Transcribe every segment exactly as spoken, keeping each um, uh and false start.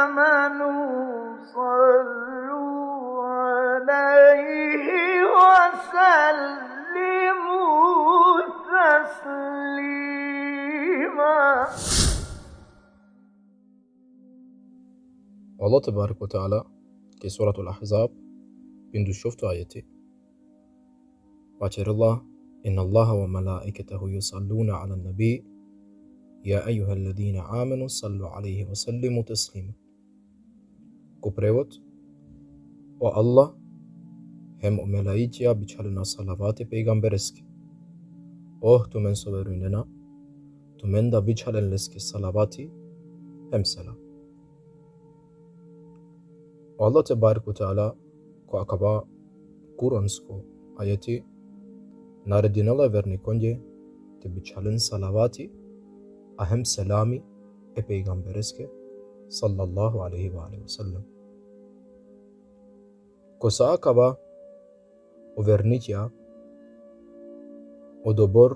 آمنوا صلوا عليه وسلموا تسليما. Allah tebarek ve teala, ki Suratul Ahzab, pindušovto ajeti, vaćeri Allah: إن الله وملائكته يصلون على النبي يا أيها الذين آمنوا صلوا عليه وسلموا تسليما. Ko prevod: O Allah hem o melaikija bičhalena salavati pejgambereske. Oh tumen so verujnena, tumen da bičhalen leske salavati hem selam. O Allah tebarek ve teala ko akava kuransko ajeti naredinela vernikonge te bičhalen salavati a hem selami e pejgambereske, sallallahu alejhi ve alihi ve sellem. Ko sa akava o vernikija odobor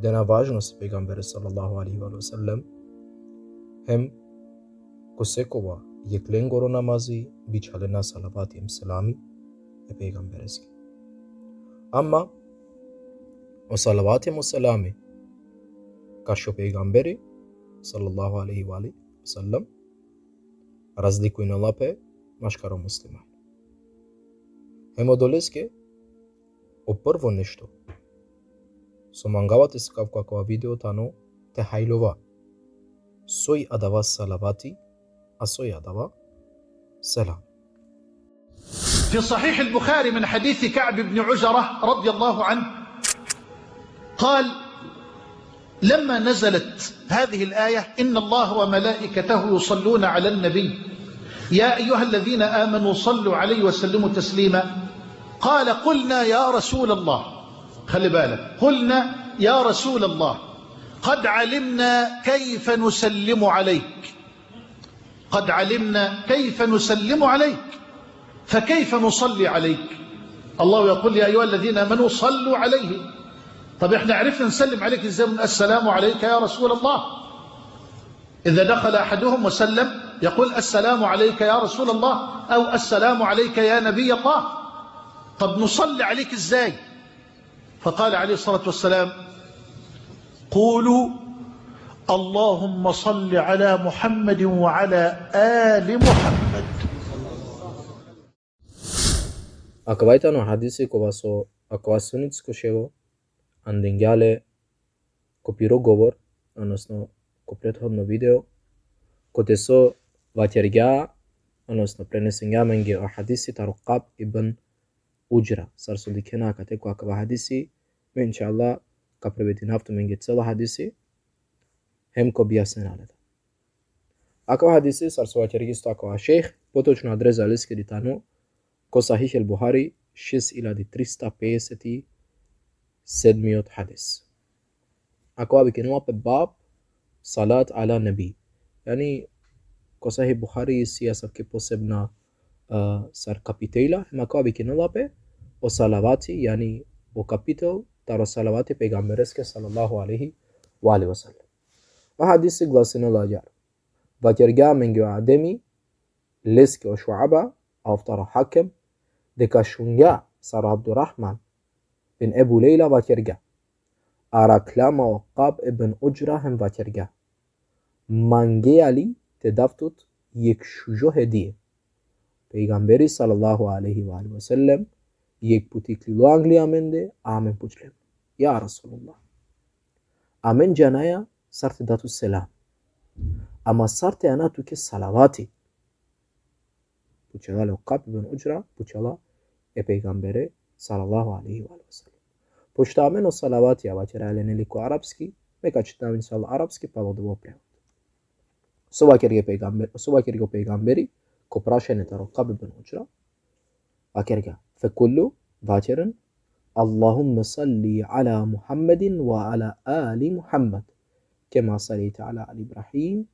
dena važnost e pejgambere, sallallahu alejhi ve alihi ve sellem, hem ko sekova jekh lengoro namazi bičhalena salavati hem selami e pejgambereske. Ama o salavati hem o selami karši o pejgamberi, sallallahu alejhi ve alihi ve sellem, razlikujnela pe maškaro muslimani. Hem odoleske o prvo nešto so mangava te sikav ko akava video tano te hajlova soj adava salavati, a soj adava selam. في صحيح البخاري من حديث كعب بن عجرة رضي الله عنه قال: لما نزلت هذه الآية: إن الله وملائكته يصلون على النبي يا أيها الذين آمنوا صلوا عليه وسلموا تسليما، قال: قلنا يا رسول الله، خلي بالك، قلنا يا رسول الله، قد علمنا كيف نسلم عليك، قد علمنا كيف نسلم عليك، فكيف نصلي عليك؟ الله يقول: يا أيها الذين آمنوا صلوا عليه. طب احنا عرفنا نسلم عليك ازاي؟ من: السلام عليك يا رسول الله. إذا دخل أحدهم وسلم يقول: السلام عليك يا رسول الله، أو: السلام عليك يا نبي الله. طب نصلي عليك ازاي؟ فقال عليه الصلاة والسلام: قولوا: اللهم صل على محمد وعلى آل محمد. Akava i tano hadisi kova so akava sunitsko ševo andingja le ko piro govor, odnosno ko prethodno video, kote so vaćergja, odnosno prenesingja amenge o hadisi taro Kab ibn Udžra. Sar so dikhena akate ko akava hadisi, me inšallah ka prevedinav tumenge celo hadisi, hem ka objasninav le da. Akava hadisi, sar so vaćergja isto akava šejh, potočno adresa leskiri tano ko Sahih el-Buhari, šest iljadi trista pedeset i sedmiot hadis. Akava vikinela pe bab salat ala nebi. Jani, ko Sahih Buhari isi asavki posebna, a, sar kapitela, hem akava vikinela pe o salavati, jani o kapitel taro salavati pejgambereske, sallallahu alejhi ve alihi ve sellem. O hadisi glasinela agjaar. Vaćergja amenge o Ademi, leske o Šuaba, a ov taro Hakem, deka šungja sar o Abdurrahman bin Ebu Lejla vaćergja: Arakhla ma o Kab ibn Udžra hem vaćergja: Mangea li te dav tut jekh šužo hedije? Pejgamberi, sallallahu alejhi ve alihi ve sellem, jekh puti iklilo angli amende, a amen pučlem: Ja Resulallah, amen džanaja sar te da tut selam, ama sar te ana tuke salavati? Pučela le o Kab ibn Udžra, pučela e pejgambere, sallallahu alejhi ve alihi ve sellem. Pošto amen o salavati vaćeraja le, neli, ko arapski, me ka čitinav inšallah arapski, palo da ovel prevod. So vaćergja o pejgamber, so vaćergja o pejgamberi ko prašanje taro Kab ibn Udžra, vaćergja: Fekultu, vaćeren: Allahumme salli ala Muhammedin ve ala ali Muhammed, kema sallejte ala ali Ibrahim,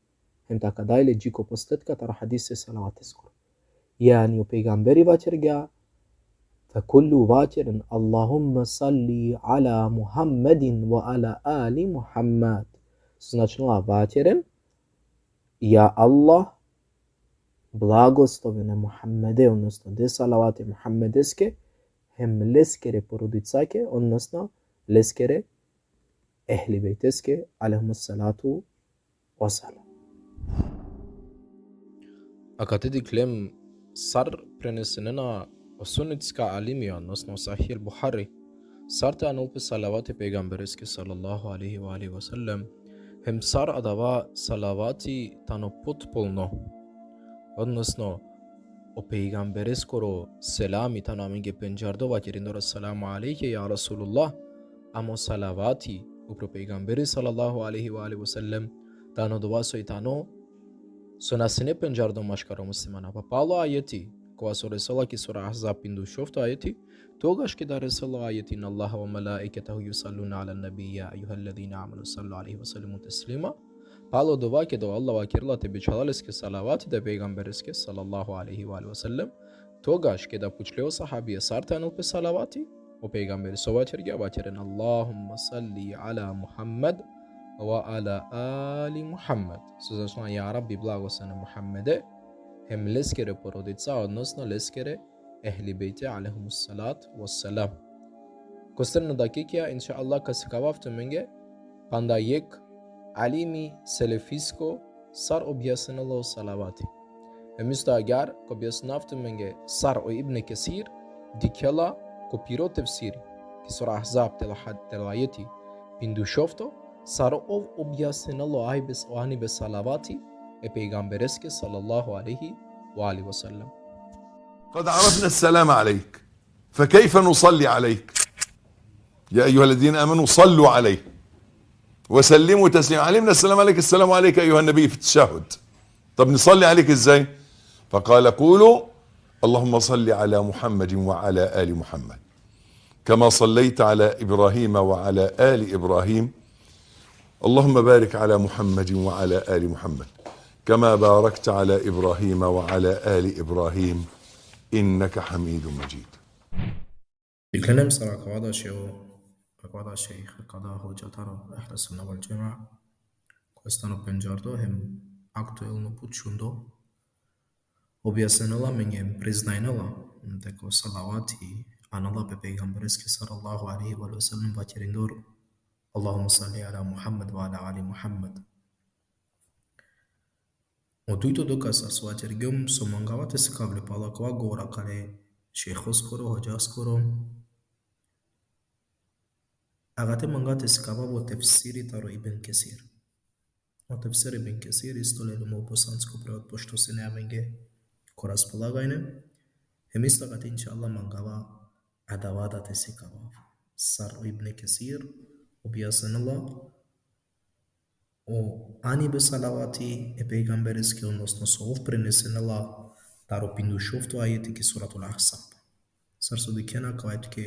hem taka dalje dži ko posledka taro hadisi salavateskoro. Jani o pejgamberi vaćergja: Fekultu, vaćeren: Allahumme salli ala Muhammedin ve ala ali Muhammed. Značinela: vaćeren: Ja Allah, blagoslovin e Muhammede, odnosno de salavati Muhammedeske, hem leskere porodicake, odnosno leskere ehli bejteske, alejhimus salatu wassalam. Akate dikhlem sar prenesinena o sunetska alimija, odnosno Sahih Buhari, sar te anol pe salavati pejgambereske sallallahu alejhi ve alihi ve sellem, hem sar adava salavati tano potpolno, odnosno o pejgambereskoro selami tano amenge pendžardo, vakerindor: Esselamu alejke ja Resulallah, amo salavati upro pejgamberi sallallahu alejhi ve alihi ve sellem tano dova soj tano so na sine pendžardo maškaro muslimana. Pa palo ajeti, kova so resela ki sura Ahzab, pindušovto ajeti, togaš keda resela ajeti: Innallaha ve melaiketehu jusallune alen-nebi, ja ejjuhellezine amenu sallu alejhi ve sellimu teslima. Palo dova keda o Allah vakerela te bičhala leske salavati, da pejgambereske sallallahu alejhi ve alihi ve sellem, togaš keda pučle o sahabija sar te anol pe salavati, o pejgamberi so vakergja? Vakergja: Allahumme salli ala Muhammed ve ala ali Muhammed. So značinela: Ja Rabbi, blagoslovin e Muhammede, hem leskere porodica, odnosno leskere ehli bejte, alejhimus salatu vesselam. Ko sredno dakikija, inšallah, ka sikavav tumenge panda jekh alimi selefisko sar objasninela o salavati. Hem isto agjaar ka objasninav tumenge sar o Ibn Kesir dikhela ko piro tefsiri, ki sura Ahzab, tela had-, tela ajeti pindušovto, sar ov objasninela o ajbe s-, o anibe salavati e pejgambereske sallallahu alejhi ve alihi ve sellem. قد عرفنا السلام عليك، فكيف نصلي عليك؟ يا أيها الذين آمنوا صلوا عليه وسلموا تسليما. علمنا السلام عليك، السلام عليك أيها النبي في التشهد. طب نصلي عليك إزاي؟ فقال: قولوا: اللهم صل على محمد وعلى آل محمد، كما صليت على إبراهيم وعلى آل إبراهيم. اللهم بارك على محمد وعلى آل محمد، كما باركت على إبراهيم وعلى آل إبراهيم، إنك حميد مجيد. Dikhlem sar akava da šejh, akava da šejh, akava da hodža taro Ehli Sunne vel Džemea, kova so tano pendžardo hem aktuelno pučundo, objasninela amenge, priznajnela deka o salavati anela pe pejgambereske sallallahu alejhi ve sellem vakerindor: Allahumme salli ala Muhammed ve ala ali Muhammed. O dujto dokaz sar so vakergjum, so mangava te sikav le palo akava govor akale šejhoskoro, hodžaskoro, akate mangava te sikavav o tefsiri taro Ibn Kesir. O tefsir Ibn Kesir isto lelum o bosansko prevod, pošto sine amenge ko raspolaganje. Hem isto akate, inšallah, mangava adava da te sikavav. Sar o Ibn Kesir objasninela o anibe salavati e pejgambereske, odnosno so ov prenesinela taro pindušovto ajeti ki suratul Ahzab. Sar so dikhena, akava tuke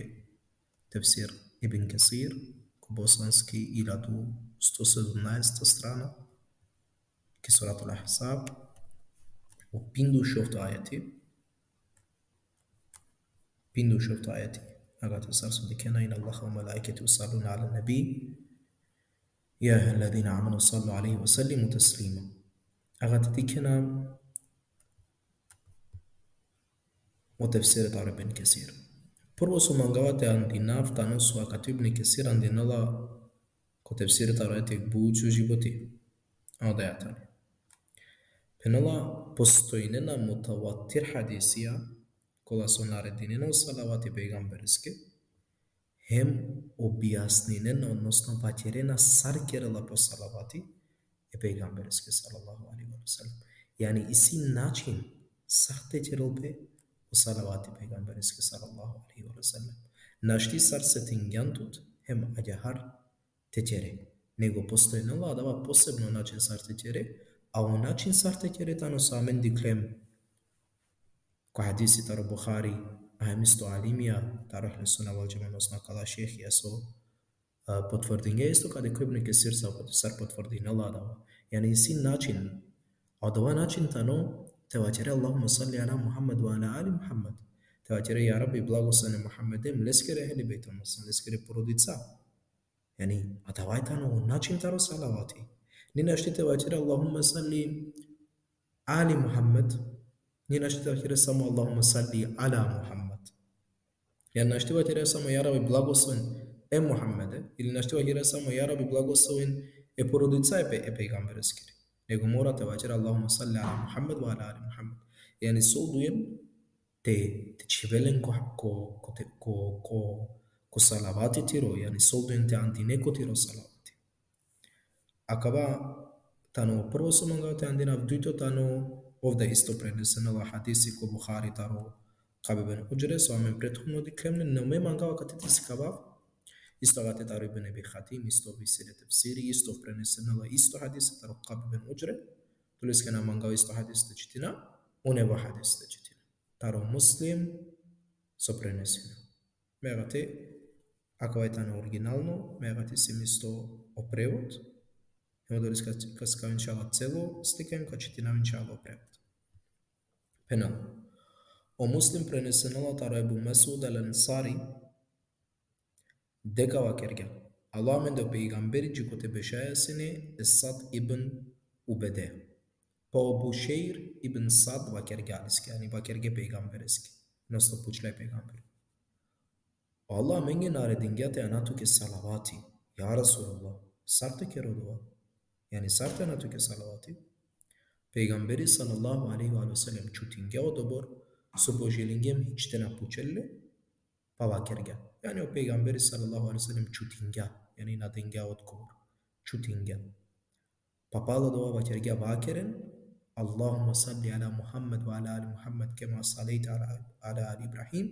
tefsir Ibn Kesir, ko bosanski iljadu sto sedamnaesta strana, ki suratul Ahzab, o pindušovto ajeti, pindušovto ajeti, akate sar so dikhena: Innallaha ve melaiketehu jusallune alen-nebi, ja ejjuhellezine amenu sallu alejhi ve sellimu teslima. Akate dikhena o tefsiri taro Ibn Kesir. Prvo so mangava te andinav tano so akate Ibn Kesir andinela ko tefsiri taro ajeti but so životi. Odoja tani. Phenela, postojnena mutavatir hadisija, kola so naredinena o salavati pejgambereske, hem objasninena, odnosno vakerena sar kerela pe o salavati e pejgambereske sallallahu alejhi ve sellem. Jani isi način sar te kerel pe o salavati pejgambereske sallallahu alejhi ve sellem. Našti sar setingjan tut hem agjaar te kere. Nego postojnela adava posebno način sar te kere, a o način sar te kere tano so amen dikhlem ko hadisi taro Buhari, a hem isto alimija taro Ehli Sunne vel Džemea, odnosno akala šejhija so, a, potvrdingje, isto kade ko Ibn Kesir sa-, sar potvrdinela adava. Jani isi način, a adava način tano te vakere: Allahumme salli ala Muhammed ve ala ali Muhammed. Te vakere: Ja Rabbi, blagoslovin e Muhammede hem leskere ehli bejt, odnosno leskere porodica. Jani, adava tano o način taro salavati. Ni našti te vaćere Allahumma salli ali Muhammed, ni našti te vaćere samo Allahumma salli ala Muhammed. Ja našti vaćere samo ja Rabbi blagosloven e Muhammede, ili našti vaćere samo ja Rabbi blagosloven e porodica e, pe, e pejgambereskiri. Nego mora te vaćere Allahumma salli ala Muhammed wa ala ali Muhammed. Jani soldujem te, te čhive len ko, ko, ko, te, ko, ko, ko salavati tiro, jani soldujem te andine ko tiro salavati. Akava tano prvo so mangava te andinav, dujto tano, ov da isto prenesenela hadisi ko Buhari taro Kabi ben Udžre, so amen prethodno dikhlem le, no me mangava kate te sikavav, isto kate taro Ibn Ebi Hatim, isto ov isi le tefsiri, isto prenesenela isto hadisi taro Kabi ben Udžre, odoleske na mangava isto hadisi te čitina, o nevo hadisi te čitina. Taro Muslim so prenesenela. Me kate, akava tano originalno, me kate isi isto o prevod, hem odoleske ka, ka sikavav inšallah celo slika, ka čitinav inšallah o prevod. Phenela. O Muslim prenesenela taro Ebu Mesud al-Ansari, deka vakergja: Alo amende o pejgamberi dži kote bešaja sine e Sad ibn Ubede. Pa o Bušejr ibn Sad vakergja leske, jani vakergja e pejgambereske. Odnosno pučla e pejgamberi: O Allah amenge naredingja te ana tuke salavati. Ja Resulallah, sar te kera odova? Jani sar te ana tuke salavati? Pejgamberi sallallahu alejhi ve sellem čutingja odobor, so poželingjem hič te na pučel le, pa vakergja. Jani o pejgamberi sallallahu alejhi ve sellem čutingja, jani na dingja odgovor. Čutingja. Pa palo dova vakergja: Vakeren, Allahumma salli ala Muhammed wa ala ali Muhammed kema sallejte ala, ala ali Ibrahim.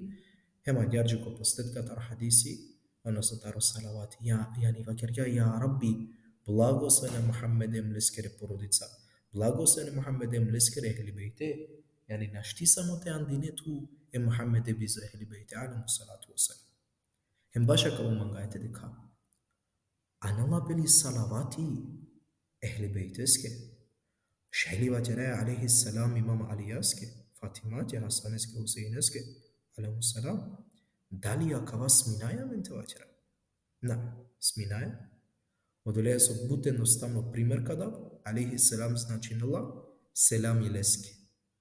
Hem agjaar dži ko postetka taro hadisi, odnosno taro salavati. Ja, jani vakergja: Ja Rabbi, blagosloven e Muhammede hem leskere porodica. Blagosloven e Muhammede hem leskere ehli bejte. Jani našti samo te andine tu e Muhammede bizo ehli bejte, alejhimus salatu vesselam. Hem baš akava mangaja te dikha. Anela pe li salavati ehli bejteske? Šaj li vaćeraja alejhi selam imam Alijaske, Fatimate, Hasaneske, Huseineske, alejhimus selam? Dali akava sminaja amen te vaćera? Na, sminaja. Odoleja so but jednostavno primer ka dav, alejhi selam značinela selami leske.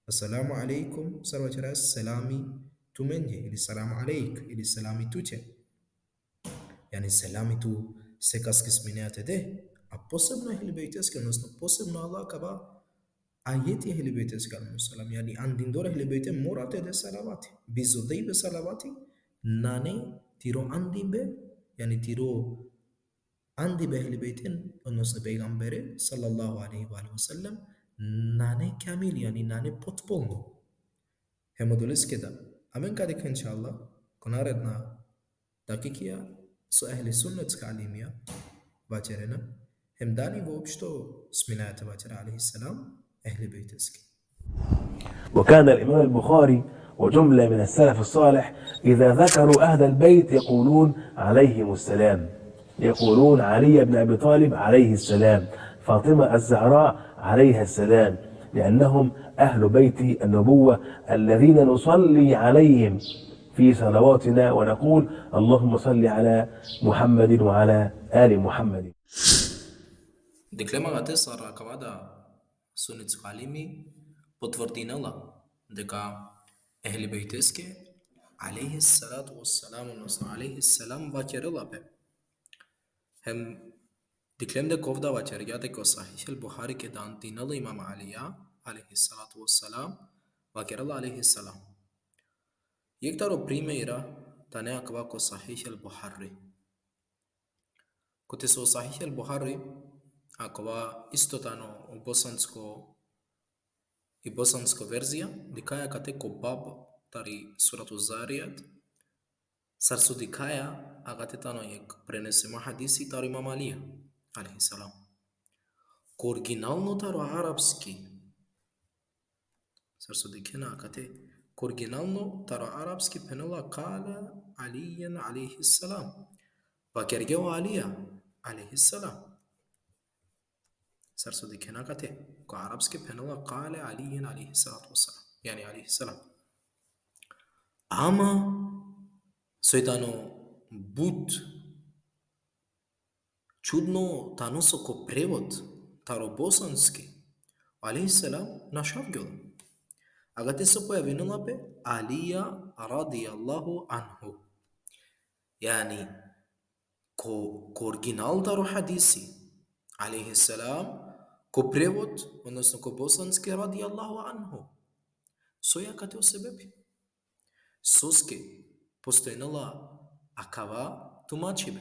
Assalamu alejkum, sar vaćeraja, selami tumenge, ili selamu alejk, ili selami tuće. Jani selami tu sekaske sminaja te de, a posebno ehli bejteske, odnosno posebno Allah kava ajeti ehli bejteske alejhimus selam, jani andindor ehli bejte mora te de salavati. Bizo dejbe salavati, nane tiro andimbe, jani tiro andimbe ehli bejten, odnosno pejgambere, sallallahu alejhi ve alihi ve sellem, nane kamil, jani nane potpolno. Hem odoleske da, amen ka dikha inšallah, ko naredna dakikija, so ehli sunnetska alimija vaćerena, hem dali voopšto sminaja te vaćera alejhi selam ehli bejteske. وكان الإمام البخاري وجملة من السلف الصالح إذا ذكروا أهل البيت يقولون عليهم السلام، يقولون علي بن أبي طالب عليه السلام، فاطمة الزهراء عليها السلام، لأنهم أهل بيت النبوة الذين نصلي عليهم في صلواتنا ونقول: اللهم صل على محمد وعلى آل محمد. Dikhlem akate sar akava da sunnetsko alimi potvrdinela deka ehli bejteske, alejhi salatu vesselam, odnosno alejhi selam, vakerela pe. Hem dikhlem deka ov da vakergja deka o Sahih el Buhari keda andinela imam Alija, alejhi salatu vesselam, vakerela alejhi selam. Jekh taro primera tane akava ko Sahih el Buhari. Kote so Sahih el Buhari, akava isto tano o bosansko, i bosansko verzija, dikhaja akate ko bab tari Suratu Zarijat, sar so dikhaja akate tano jekh prenesimo hadisi taro imam Alija, alejhi selam. Ko originalno taro arapski, sar so dikhena akate, ko originalno taro arapski phenela kale Alijen alejhi selam. Vakergja o Alija alejhi selam. Sar so dikhena akate, ko arapski phenela kale Alijen alejhi salatu vesselam. Jani alejhi selam. Ama soj tano but čudno tano so ko prevod, taro bosanski, alejhi selam našavgjol. Agate so pojavinela pe? Alija radijallahu anhu. Jani, ko, ko original taro hadisi, alejhi selam, ko prevod, odnosno ko bosanski, radijallahu anhu. So i akate o sebepi? Soske postojnela akava tumačibe?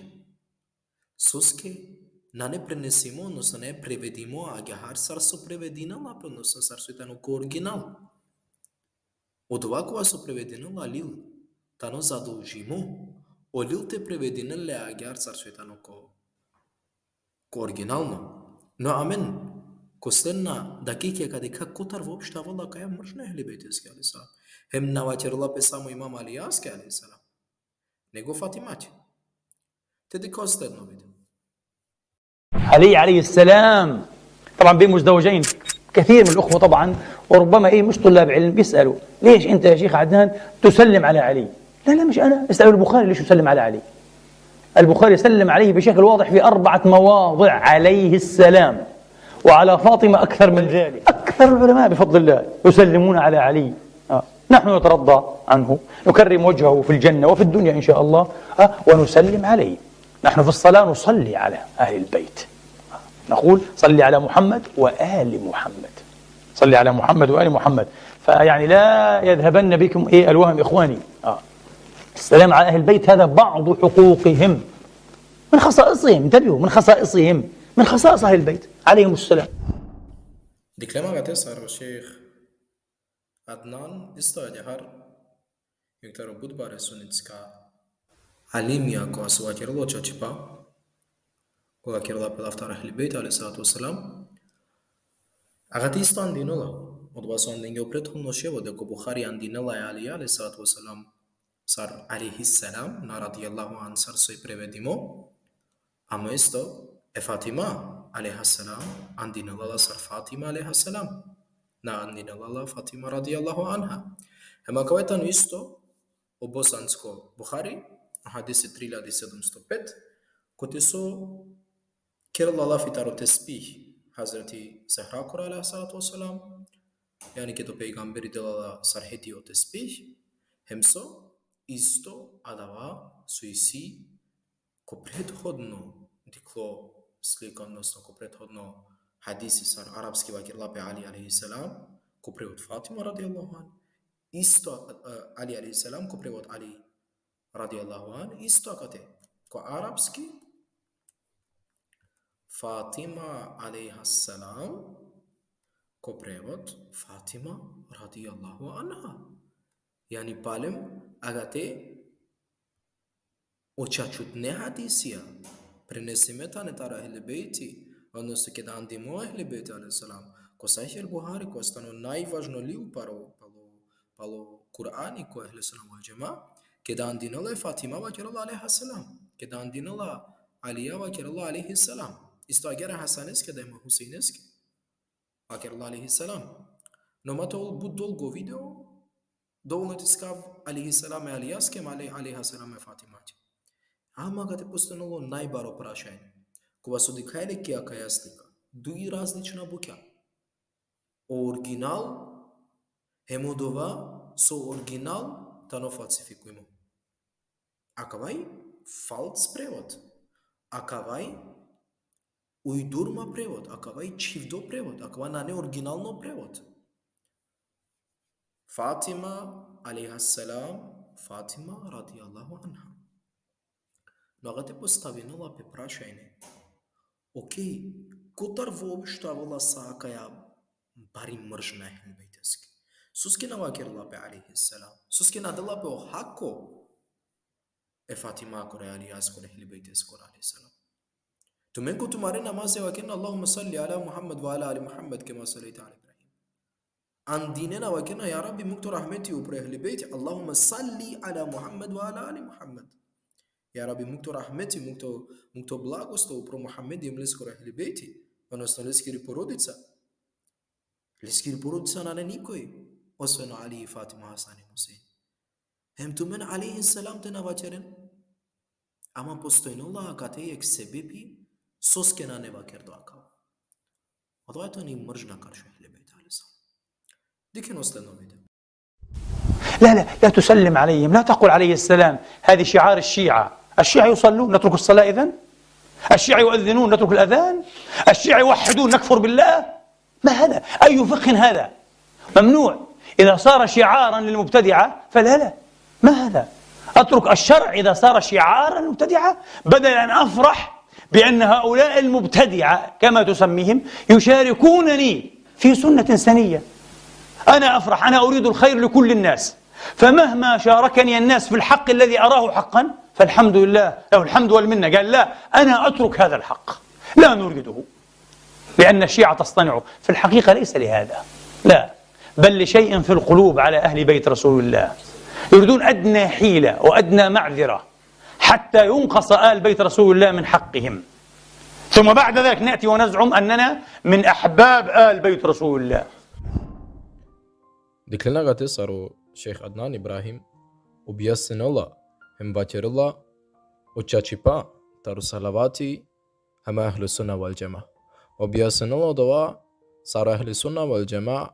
Soske nane prenesimo, odnosno nane prevedimo agjaar sar so prevedinela pe, odnosno sar so i tano ko original. Odova kova so prevedinela lil tano zadolžimo o lil te prevedinel le agjaar sar so i tano ko, ko originalno. No amen ko sledna dakikija ka dikha kotar voopšto avela akaja mržnja ehli bejteske alejhi selam. Hem na vakerela pe samo Imam Alijaske alejhi selam, nego Fatimake. Te dikha o sledno video. علي عليه السلام. طبعا بين مزدوجين، كثير من الأخوة طبعا، وربما إيه مش طلاب علم، بيسألوا: ليش أنت يا شيخ عدنان تسلم على علي؟ لا، لا، مش أنا، اسألوا البخاري ليش يسلم على علي. البخاري سلم عليه بشكل واضح في أربعة مواضع عليه السلام، وعلى فاطمة أكثر من ذلك. أكثر العلماء بفضل الله يسلمون على علي. آه. نحن نترضى عنه، نكرم وجهه في الجنة وفي الدنيا إن شاء الله، آه، ونسلم عليه. نحن في الصلاة نصلي على أهل البيت، نقول: صل على محمد وآل محمد، صل على محمد وآل محمد. فيعني لا يذهبن بكم إيه الوهم إخواني. آه. السلام على أهل البيت هذا بعض حقوقهم، من خصائصهم، انتبهوا، من خصائصهم، من خصائص أهل البيت عليهم السلام. Dikhlem agate sar o šejh Adnan isto agjaar jekh taro but bare sunitska alimija kova so vakerela o čačipa, kova kerela pe lav taro ehli bejt alejhi salatu ve selam. Agate isto andinela, odova so andinge o prethodno ševo, deka o Buhari andinela e Alija alejhi salatu ve selam sar alejhi selam, na radijallahu anh sar so i prevedimo, ama isto e Fatima alejha selam andinela la sar Fatima alejha selam, na andinela la Fatima radijallahu anha. Hem akava tano isto o bosansko Buhari, o hadisi tri iljadi sedumsto pet, kote so kerela lafi taro tesbih Hazreti Zehrakoro alejha salatu ve selam, jani keda o pejgamberi dela la sar hedija o tesbih, hem so isto adava so isi ko prethodno dikhlo slika, odnosno ko prethodno hadisi sar arapski vakerela pe Ali alejhi selam, ko prevod Fatima radijallahu anha, isto, e, Ali alejhi selam, ko prevod Ali radijallahu anha, isto akate ko arapski Fatima alejha selam, ko prevod Fatima radijallahu anha. Jani palem agate o čačutne hadisija prenesime tane taro ehli bejti, odnosno keda andimo ehli bejti alejhi selam, ko Sahih el Buhari, kova tano najvažno lil palo, palo, palo Kur'ani ko ehli sunna vel džema, keda andinela e Fatima vakerela alejha selam, keda andinela Alija vakerela alejhi selam. Isto agjaar e Hasaneske, da hem e Husejneske vakerela alejhi selam. No ma te ol but dolgo video, dovoljno te iskav alejhi selam e Alijaske, ma ale-, alejha selam e Fatimake. Ama agate postojnela o najbaro prašanje, kova so dikhaja le ki akaja slika, duj različna bukja. O original, hem odova so original tano falsifikuimo. Akava i fals prevod. Akava i ujdurma prevod. Akava i čhivdo prevod. Akava nane originalno prevod. Fatima, alejha selam, Fatima, radijallahu anha. No agate postavinela pe prašanje. Okej, kotar voopšto avela sa akaja bari mržnja ehli bejteske? Soske na vakerela pe alejhi selam? Soske na dela pe o hako e Fatimakoro, e Alijaskoro, ehli bejteskoro alejhi selam? Tumen ko tumare namazi vakerena: Allahumme salli ala Muhammed ve ala ali Muhammed kema sallejte ala Ibrahim. Andinena, vakerena: Ja Rabbi, muk to rahmeti upro ehli bejti, Allahumme salli ala Muhammed ve ala ali Muhammed. Ja Rabbi, muk to rahmeti, muk to, muk to blagost upro Muhammedi hem leskoro ehli bejti, odnosno leskiri porodica. Leskiri porodica nane nikoj, osven o Ali, Fatima, Hasan hem Husein. Hem tumen alejhi selam te na vakeren. Ama postojnela akate jekh sebepi soske nane vakerdo akava. Odova tani mržnja karši Ehli Bejt alejhi selam. Dikhen o sledno video. لا لا لا تسلم عليهم، لا تقل علي السلام. هذه شعار الشيعة. الشيعة يصلون نترك الصلاة إذن؟ الشيعة يؤذنون نترك الأذان؟ الشيعة يوحدون نكفر بالله؟ ما هذا؟ أي فقه هذا؟ ممنوع. إذا صار شعارا للمبتدعة فلا لا. ما هذا؟ أترك الشرع إذا صار شعارا للمبتدعة بدل أن أفرح بأن هؤلاء المبتدعة كما تسميهم يشاركونني في سنة سنية. أنا أفرح، أنا أريد الخير لكل الناس، فمهما شاركني الناس في الحق الذي أراه حقا فالحمد لله، له الحمد والمنة. قال: لا، أنا أترك هذا الحق، لا نريده، لأن الشيعة تصطنعه. في الحقيقة ليس لهذا، لا، بل لشيء في القلوب على أهل بيت رسول الله، يريدون أدنى حيلة وأدنى معذرة حتى ينقص آل بيت رسول الله من حقهم، ثم بعد ذلك نأتي ونزعم أننا من أحباب آل بيت رسول الله. Dikhlena gate sar o šejh Adnan Ibrahim objasnela hem vaćerela o čačipa taro salavati hem Ehli Sunna vel Džema. Objasnela odova sar o Ehli Sunna vel Džema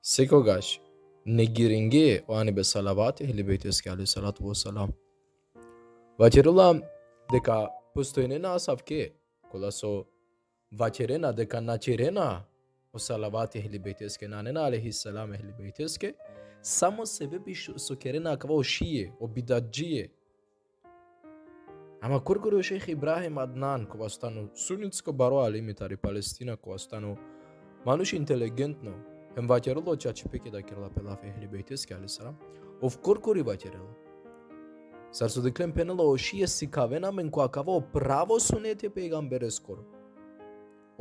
sekogaš negiringe o anibe salavati Ehli Bejteske alejhi salatu ve selam. Vaćerela deka postojnena asavke kola so vaćerena deka na ćerena o salavati Ehli Bejteske, na anena alejhi selam Ehli Bejteske, samo sebepi š-, so kerena akava o šije, o bidatdžije. Ama korkori o šejh Ibrahim Adnan, kova so tano sunitsko baro alimi tari Palestina, kova so tano manuš inteligentno, hem vaćerela o čačipe keda kerela pe lafi Ehli Bejteske alejhi selam, ov korkori vaćerela. Sar so dikhlen, phenela o šije sikavena amen ko akava o pravo suneti e pejgambereskoro.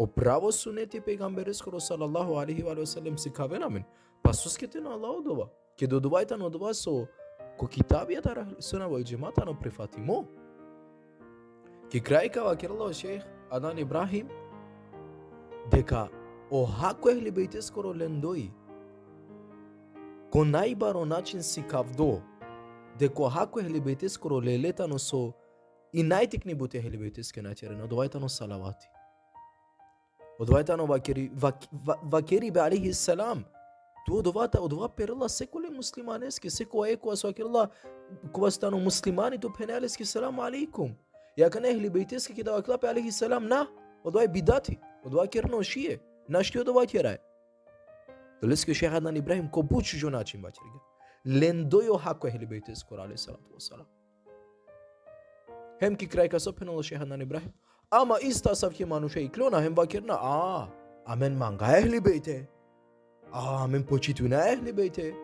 O pravo suneti e pejgambereskoro sallallahu alejhi ve sellem sikavena amen. Pa soske te na ola odova? Keda odova i tano odova so ko kitabija taro Ehli Sunna vel Džema tano prifatimo. Ki kraj ka vakerela o šejh Adnan Ibrahim deka o hako Ehli Bejteskoro lendoj ko najbaro način sikavdo, deka o hako Ehli Bejteskoro lele tano so i najtikni buti Ehli Bejteske na ćerena, odova i tano salavati. Odova i tano vakeri-, vak-, va-, vakeribe alejhi selam. Tu odova ta-, odova perela sekole muslimaneske, sekoj kova so vakerela, kova so tano muslimani, tu phenea leske selamu alejkum. I akana Ehli Bejteske keda vakerela pe alejhi selam, na, odova i bidati, odova kerena o šije, našti odova keraja. Doleske o šejh Adnan Ibrahim ko but šužo način vaćergja. Lendoj o hako Ehli Bejteskoro alejhi salatu ve selam. Hem ki kraj ka so phenela o šejh Adnan Ibrahim. Ama isto asavke manuša iklona hem vakerena, a, amen manga Ehli Bejte. A, amen počitujna Ehli Bejte.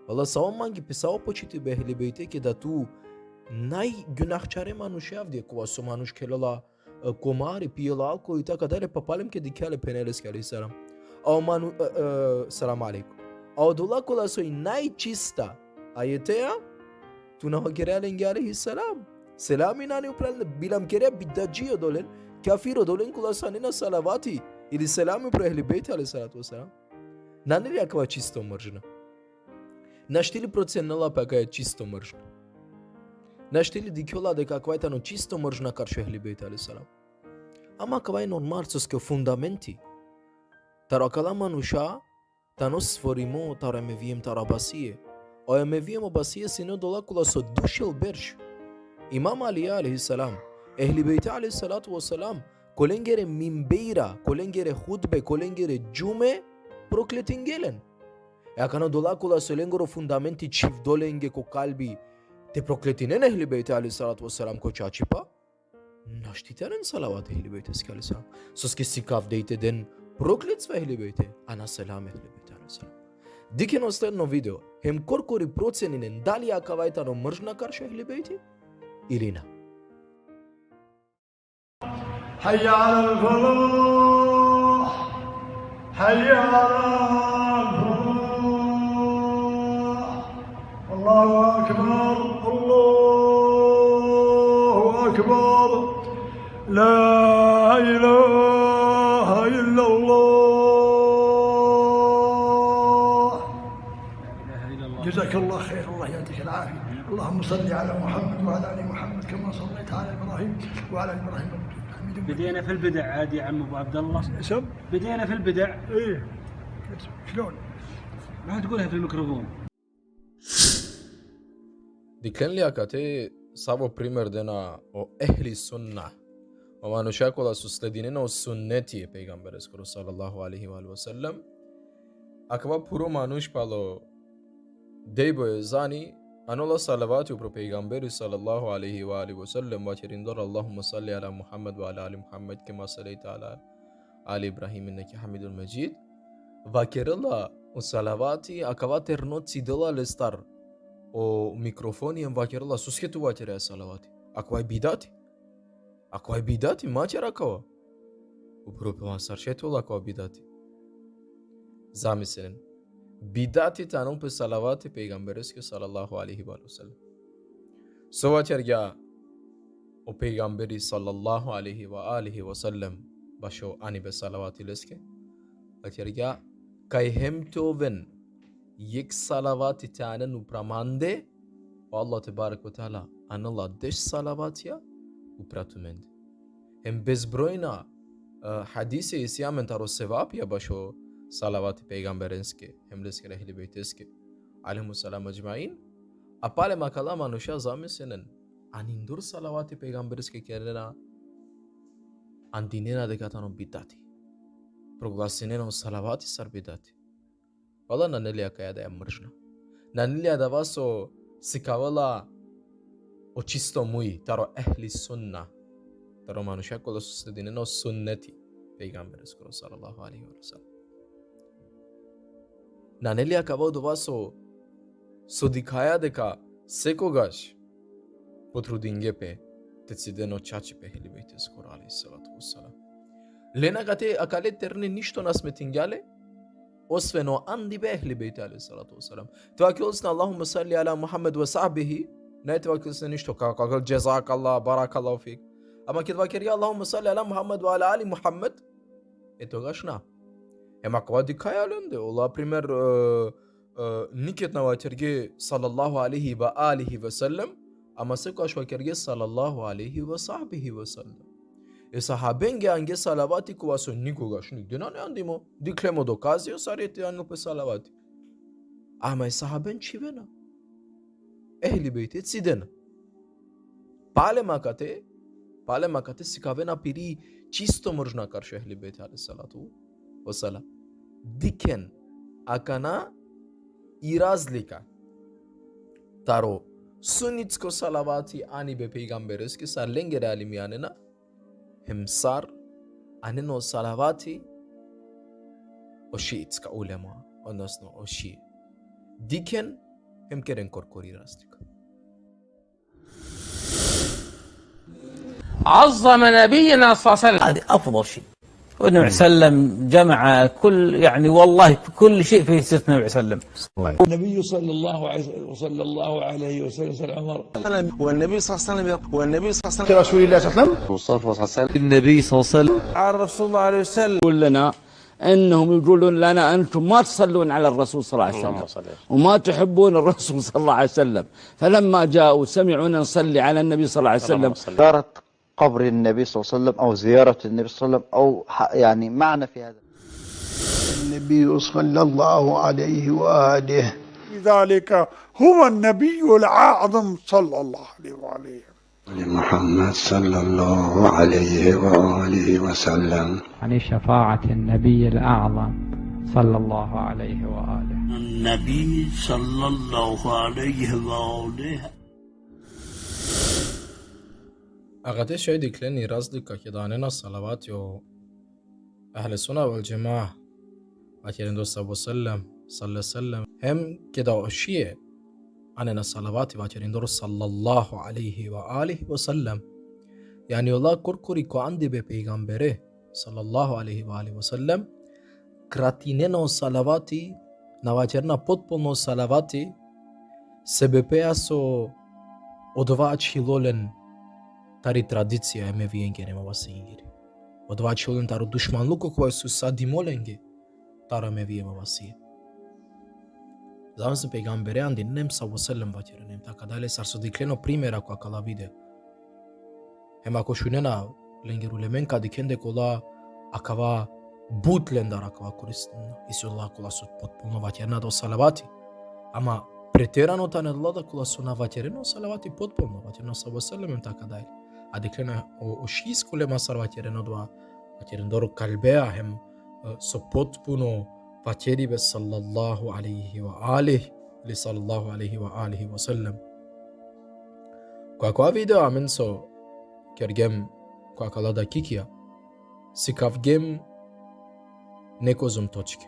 Valla, sa o mangipe, sa o počitujbe Ehli Bejte, keda tu najgunahčare manuše avdive, kova so manuš khelela, e, komari, pijela alkohol i tako dalje, pa palem keda dikhea le phenea leske alejhi selam. A o manu-, e, e, selam alejkum. A odola kola so i najčista ajetea, tu na vakerea lenge alejhi selam. Selami nane upral, bilam kerea bidadžije odolen, kafir odolen kola so anena salavati ili selami upro Ehli Bejt alejhi salatu ve selam. Nane li akava čisto mržnja? Našti li procenela pe akaja čisto mržnja? Našti li dikhjola deka akava i tano čisto mržnja karši Ehli Bejt alejhi selam? Ama akava i normal, soske o fundamenti taro akala manuša tano stvorimo taro Emevijem, taro Abasije. O Emevijem, Abasije sine odola kola so dušel berš Imam Ali alejhi selam, Ehli Bejte alejhi salatu ve selam, ko lengere minbejra, ko lengere hutbe, ko lengere džume, prokletinge len. E akana odola kola so lengoro fundamenti čhivdo lenge ko kalbi te prokletinen Ehli Bejte alejhi salatu ve selam ko čačipa, našti te anen salavati Ehli Bejteske alejhi selam. Soske sikavde i te den prokletstva Ehli Bejte, a na selami Ehli Bejte alejhi selam. Dikhen o sledno video, hem korkori proceninen dali akava i tano mržnja karši Ehli Bejte ili na. حي على الفلاح، حي على الفلاح. الله أكبر، الله أكبر، لا إله إلا الله. جزاك الله خير، الله يعطيك العافية. اللهم صل على محمد وعلى آل محمد كما صليت على إبراهيم وعلى آل إبراهيم. بدينا في البدع عاد يا عم ابو عبد الله. شب؟ بدينا في البدع. ايه. شلون؟ ما تقولها في الميكروفون. Diklen li akate savo primer dena o ehli sunna, o manuša kola so sledinena o sunneti e pejgambereskoro sallallahu alejhi ve alihi ve sellem. Akava puro manuš palo dejbo ezani, anela salavati upro pejgamberi sallallahu alejhi ve alihi ve sellem, vaćerindor: Allahumme salli ala Muhammed ve ala ali Muhammed kema sallejte ala ali Ibrahim inneke hamidun medžid. Vakerela o salavati, akava terno cidela lestar o mikrofoni, em vakerela: Soske tu vaćere salavati? Akava i bidati. Akava i bidati, ma ćer akava. Upro pela sar šaj te ovel akava bidati. Zamislinen. Bidati te anel pe salavati pejgambereske sallallahu alejhi ve sellem. So vaćergja o pejgamberi sallallahu alejhi ve alihi ve sellem bašo anibe salavati leske? Vaćergja: Kaj hem te oven jekh salavati te anen upra mande, o Allah tebarek ve teala anela deš salavatija upra tumende. Hem bezbrojna, e, hadise isi amen taro sevapija bašo salavati pejgambereske, hem leskere ehli bejteske, alejhimus selam edžmain. A palem akala manuša, zamislinen, anindor salavati pejgambereske kerena, andinena deka tano bidati. Proglasinena o salavati sar bidati. Vala, nane li akaja da e mržnja? Nane li adava so sikavela o čisto muj taro ehli sunna, taro manuša kola so sledinena o sunneti pejgambereskoro sallallahu alejhi ve sellem? Nane li akava odova so, so dikhaja deka sekogaš potrudinge pe te ciden o čačipe ehli bejteskoro alejhi salatu ve selam? Len akate, akale terne ništo na smetingja le, osven o andibe ehli bejte alejhi salatu ve selam. Te vakerel sine Allahumme salli ala Muhammed ve sahbihi, nane te vakerel sine ništo, ka, ka, ka, džezakallah, barakallahu fik. Ama ked vakergja Allahumme salli ala Muhammed ve ala ali Muhammed, e togaš na. Hem akava dikhaja lende, ola primer, e, e, niked na vakerge sallallahu alejhi ve alihi ve sellem, ama sekogaš vakerge sallallahu alejhi ve sahbihi ve sellem. E sahabenge ange salavati kova so nikogaš nigde nane andimo. Dikhlem o dokazi, o sar te anel pe salavati. Ama e sahaben čhivena. Ehli bejte cidena. Palem akate, palem akate sikavena piri čisto mržnja karšo ehli bejte alejhi salatu ve selam. Dikhen akana i razlika taro sunitsko salavati anibe pejgambereske, sar lengere alimi anena, hem sar anena o salavati o šiitska ulema, odnosno o šije. Dikhen hem keren korkori razlika. عظم نبينا صلى الله عليه وسلم. هذه أفضل شيء. والنبي صلى الله عليه وسلم جمع كل، يعني، والله كل شيء في سيرة النبي صلى الله عليه وسلم. النبي صلى الله عليه وسلم، صلى الله عليه وسلم، سأل عمر. والنبي صلى الله عليه وسلم، والنبي صلى الله عليه وسلم، رسول الله صلى الله عليه وسلم. المصطفى صلى الله عليه وسلم. النبي صلى الله عليه وسلم. على رسول الله عليه وسلم. يقول لنا أنهم يقولون لنا: أنتم ما تصلون على الرسول صلى الله عليه وسلم، وما تحبون الرسول صلى الله عليه وسلم. فلما جاءوا سمعونا نصلي على النبي صلى الله عليه وسلم. زيارة قبر النبي صلى الله عليه وسلم أو زيارة النبي صلى الله عليه وسلم أو ح-، يعني معنى في هذا. النبي صلى الله عليه وآله. لذلك هو النبي الأعظم صلى الله عليه وآله. محمد صلى الله عليه وآله وسلم. عن شفاعة النبي الأعظم صلى الله عليه وآله. النبي صلى الله عليه وآله. Akate šaj diklen i razlika keda anena salavati o Ehli sunna vel džemaa, vaćerindor savo sellem, sallallahu sellem, hem keda o šije anena salavati, vaćerindor sallallahu alejhi ve alihi ve sellem. Jani ola korkori ko andibe pejgambere, sallallahu alejhi ve alihi ve sellem, kratinena o salavati, na vaćerena potpuno salavati, sebepeja so odova ačhilo len tari tradicija e Emevijengere, Emevasengere. Odova ačhilo len taro dušmanluko kova so sadimo lenge taro Emevije, Emevasije. Zamisli, pejgambere andinen hem savo sellem vaćeren hem taka dalje, sar so dikhlen o primera ko akala video. Hem ako šunena lengere ulemen ka dikhen deka ola akava but lendar akava koristinena. Isi ola kola so potpuno vakerena da o salavati. Ama preterano tane ola da kola so na vakerena o salavati potpuno, vakerena sallallahu alejhi ve sellem hem taka dalje. A dikhlen o, o šiisko ulema sar vakerena odova, vakerena dor o kalbeja hem, e, so potpuno vakeribe sallallahu alejhi ve alihi, ili sallallahu alejhi ve alihi ve sellem. Ko akava video amen so kergjem ko akala dakikija, sikavgjem nekozom točke.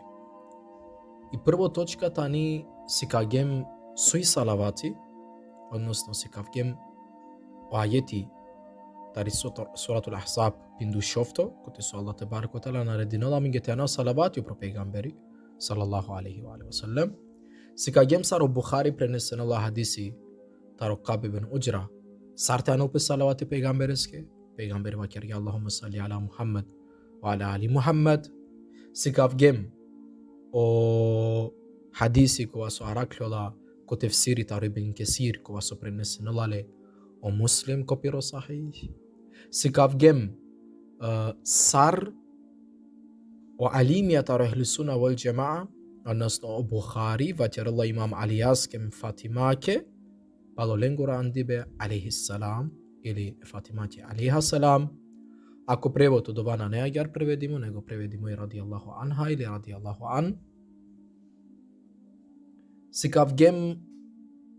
I prvo točka tani sikavgjem so i salavati, odnosno sikavgjem o ajeti tari sura-, Suratul Ahzab pindušovto, kote so Allah tebareke ve teala naredinela amenge te ana salavati upro pejgamberi, sallallahu alejhi ve alihi ve sellem. Sikavgjem sar o Buhari prenesinela hadisi taro Ka'b ibn Udžra, sar te anel pe salavati pejgambereske, pejgamberi vakergja: Allahumme salli ala Muhammed ve ala ali Muhammed. Sikavgjem o hadisi kova so arakhlola ko tefsiri taro Ibn Kesir, kova so prenesinela le o Muslim ko piro Sahih. Sikavgjem, e, sar o alimija taro Ehli Sunna vel Džemaa, odnosno o Buhari vakerela Imam Alijaske hem Fatimake, palo lengoro andibe alejhi selam, ili e Fatimake alejha selam. A ko prevod odova nane agjaar prevedimo, nego prevedimo i radijallahu anha ili radijallahu an. Sikavgjem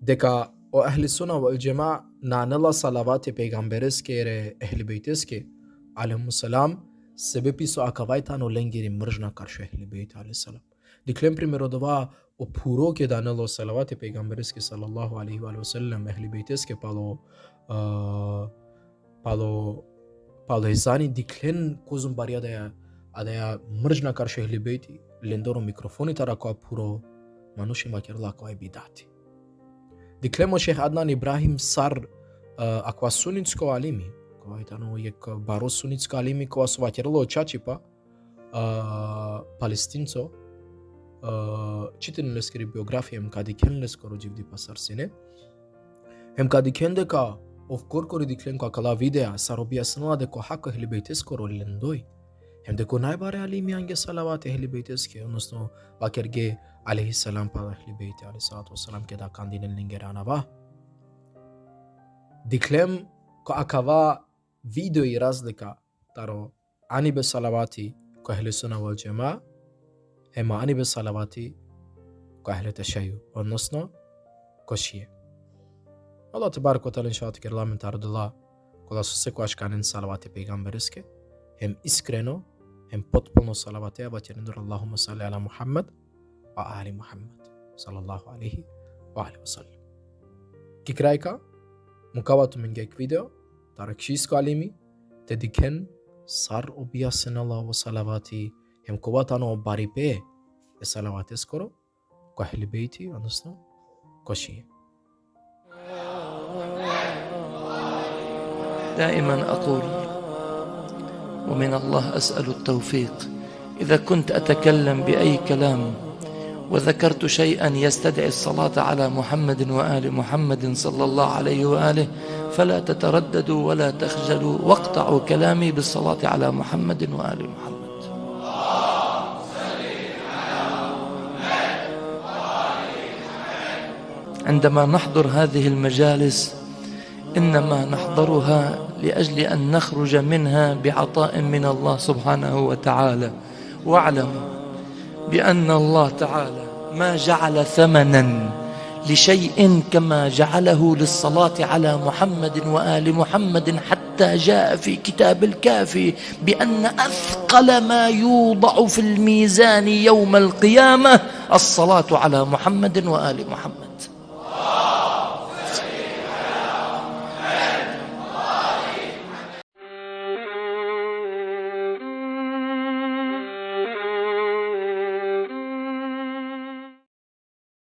deka o Ehli Sunna vel Džemaa na anela salavati pejgambereske ili Ehli Bejteske, alejhimus selam, sebepi so akava i tano lengiri mržnja karšo Ehli Bejt, alejhi selam. Dikhlen primer odova, o phuro keda anela o salavati pejgambereske sallallahu alejhi ve alihi ve sellem, Ehli Bejteske palo, e, palo, palo ezani, dikhlen kozom bari adaja, adaja mržnja karšo Ehli Bejti, lendoro mikrofoni taro akava phuro manuš hem vakerela akava i bidati. Dikhlen o šejh Adnan Ibrahim sar, e, akava sunitsko alimi, kova i tano jekh baro sunitsko alimi, kova so vakerela o čačipa, e, Palestinco, e, čiten leskiri biografija hem ka dikhen leskoro dživdipa sar sine. Hem ka dikhen deka ov korkori dikhlen ko akala videa, sar objasnela deka o hako Ehli Bejteskoro lendoj. Hem deka o najbare alimi ange salavati Ehli Bejteske, odnosno vakerge alejhi selam palo Ehli Bejti, alejhi salatu ve selam, keda kandinen lengere anava. Dikhlen ko akava video i razlika taro anibe salavati ko Ehli Sunna vel Džemaa, hem anibe salavati ko Ehli Tešeju, odnosno ko Šije. Allah tebareke ve teala inšallah te kerel amen taro odola kola so sekogaš ka anen salavati pejgambereske, hem iskreno, hem potpuno salavati, a vakerindor Allahumme salli ala Muhammed ve ali Muhammed, sallallahu alejhi ve alihi ve sellem. Ki krajka, mukava tumenge jekh video taro jekh šiisko alimi, te dikhen sar objasnela o salavati, hem kova tano baripe e salavateskoro ko Ehli Bejti, odnosno ko Šije. دائما أقول، ومن الله أسأل التوفيق، إذا كنت أتكلم بأي كلام وذكرت شيئا يستدعي الصلاة على محمد وآل محمد صلى الله عليه وآله، فلا تترددوا ولا تخجلوا، واقطعوا كلامي بالصلاة على محمد وآل محمد. عندما نحضر هذه المجالس، إنما نحضرها لأجل أن نخرج منها بعطاء من الله سبحانه وتعالى. واعلموا بأن الله تعالى ما جعل ثمنا لشيء كما جعله للصلاة على محمد وآل محمد، حتى جاء في كتاب الكافي بأن أثقل ما يوضع في الميزان يوم القيامة الصلاة على محمد وآل محمد.